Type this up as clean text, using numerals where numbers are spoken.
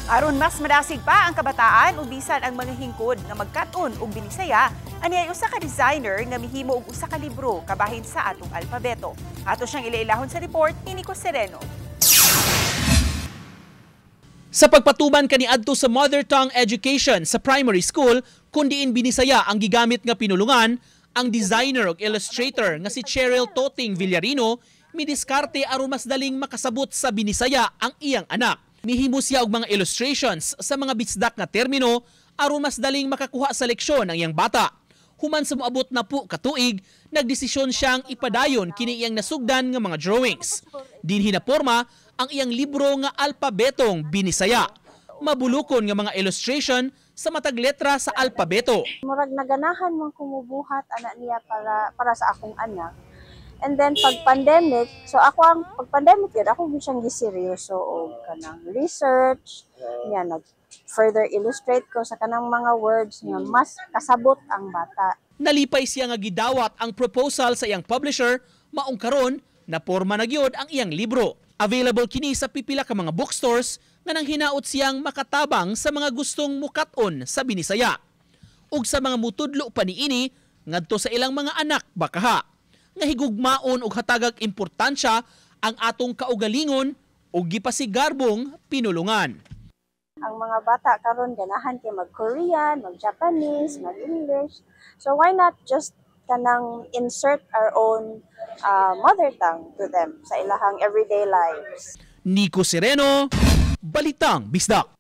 Aron mas madasig pa ang kabataan ug bisan ang mga hingkod nga magkat-on og Binisaya, ani ay usa ka designer nga mihimo og usa ka libro kabahin sa atong alpabeto. Ato siyang ilailahon sa report ni Nico Sereno. Sa pagpatuman kaniadto sa mother tongue education sa primary school, kun diin Binisaya ang gigamit nga pinulungan, ang designer ug illustrator nga si Cheryl Toting Villarino midiskarte aron mas daling makasabot sa Binisaya ang iyang anak. Mihimo siya og mga illustrations sa mga bisdak nga termino aron mas daling makakuha sa leksyon ang iyang bata. Human sa moabot na po katuig, nagdesisyon siyang ipadayon kini iyang nasugdan nga mga drawings. Dinhi na porma ang iyang libro nga Alpabetong Binisaya. Mabulukon nga mga illustration sa matag letra sa alpabeto. Murag naganahan man ko mubuhat ana niya para sa akong anak. And then pag pandemic, so ako ang pag pandemic yun, ako gyud siyang giseryoso og kanang research, niya nag further illustrate ko sa kanang mga words nga mas kasabot ang bata. Nalipay siya nga gidawat ang proposal sa iyang publisher, maong karon na porma na gyud ang iyang libro. Available kini sa pipila ka mga bookstores nga nang hinaot siyang makatabang sa mga gustong mukat-on sa Binisaya. Ug sa mga mutudlo pa niini ngadto sa ilang mga anak bakaha nga higugmaon og hatagag importansya ang atong kaugalingon ug gipasigarbong pinulungan. Ang mga bata karon ganahan kay mag-Korean, mag-Japanese, mag-English. So why not just kanang insert our own mother tongue to them sa ilahang everyday lives? Nico Sereno, Balitang Bisdak.